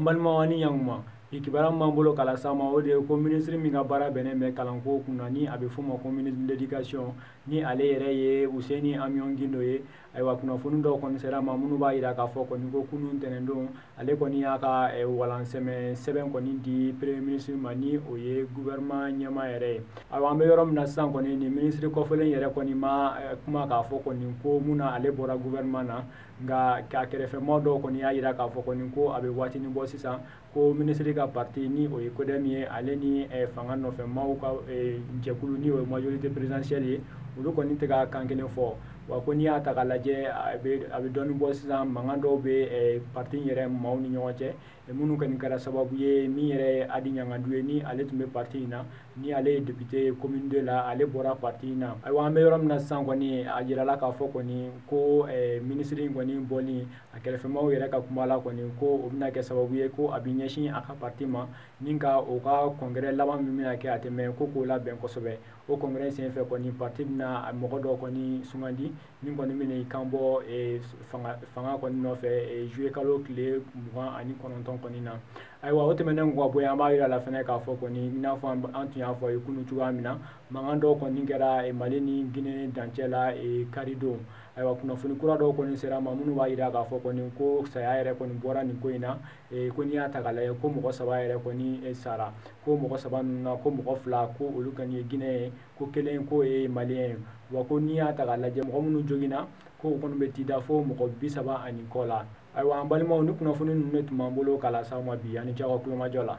An balimaw, ani ɲankuma. Bi kibaruya min b'an bolo k'a las'aw ma, o de ye ko minisiri min ka baara bɛnnen bɛ kalanko kunna, ni a bɛ f'o ma ko ministre de l'éducation, ni ale yɛrɛ ye Useni Amiɔn Gindo ye. Ayiwa, kunnafoni dɔw kɔni sera ma minnu b'a jira k'a fɔ kɔni ko kunun tɛnɛndon, ale kɔni y'a ka walansɛmɛ sɛbɛn kɔni di premier ministre ma, ni o ye gouvernement ɲɛmaa yɛrɛ ye. Ayiwa, an bɛ yɔrɔ min na sisan kɔni, nin minisiri kɔfɛlen yɛrɛ kɔni ma kuma k'a fɔ kɔni ko mun na ale bɔra gouvernement na, nka a kɛrɛfɛmaa dɔw kɔni y'a jira k'a fɔ kɔni ko a bɛ waatinin bɔ sisan ko minisiri ka parti, ni o ye CODEM ye, ale ni fanga nɔfɛmaaw ka jɛkulu, ni o ye majorité présidentielle ye, olu kɔni tɛ ka kan kelen fɔ. Wa ko n'i y'a ta k'a lajɛ, a bɛ dɔɔnin bɔ sisan, mankan dɔw bɛ parti yɛrɛ maaw ni ɲɔgɔn cɛ, minnu kɔni kɛra sababu ye min yɛrɛ ye Adi Ɲangadu ye, ni ale tun bɛ parti in na, ni ale ye député ye commune 2 la, ale bɔra parti in na. Ayiwa, an bɛ yɔrɔ min na sisan kɔni, a jirala k'a fɔ kɔni ko minisiri in kɔni bɔli a kɛrɛfɛmaaw yɛrɛ ka kuma la kɔni, ko o bɛna kɛ sababu ye ko a bɛ ɲɛsin a ka parti ma, ni ka o ka congrès laban min bɛna kɛ a tɛ mɛn ko k'o labɛn kosɛbɛ. O congrès senfɛ kɔni, parti bɛna mɔgɔ dɔw kɔni sugandi min kɔni bɛna i kan bɔ fanga kɔni nɔfɛ juillet kalo tile 29 kɔni na. Ayiwa, o tɛmɛnen kɔ ka bɔ yen, an b'a yira la fɛnɛ k'a fɔ kɔni, i n'a fɔ an tun y'a fɔ ye kunun cogoya min na, mankan dɔw kɔni kɛra Mali ni Guinée dancɛ la karidon. Ayiwa, kunnafoni kura dɔw kɔni sera ma minnu b'a yira k'a fɔ kɔni ko saya yɛrɛ kɔni bɔra nin ko in na. Ko n'i y'a ta k'a lajɛ, ko mɔgɔ 3 yɛrɛ kɔni sara, ko mɔgɔ 3 ninnu na, ko mɔgɔ 2 ko olu kɔni ye Guinée ye, ko kelen k'o ye Malien ye. Wa ko n'i y'a ta k'a lajɛ, mɔgɔ minnu joginna, ko o kɔni bɛ t'i da fo mɔgɔ 30 ani kɔ la. Ayiwa, an balimaw, ni kunnafoni ninnu de tun b'an bolo k'a las'aw ma bi. Ani ce aw ka kulomajɔ la.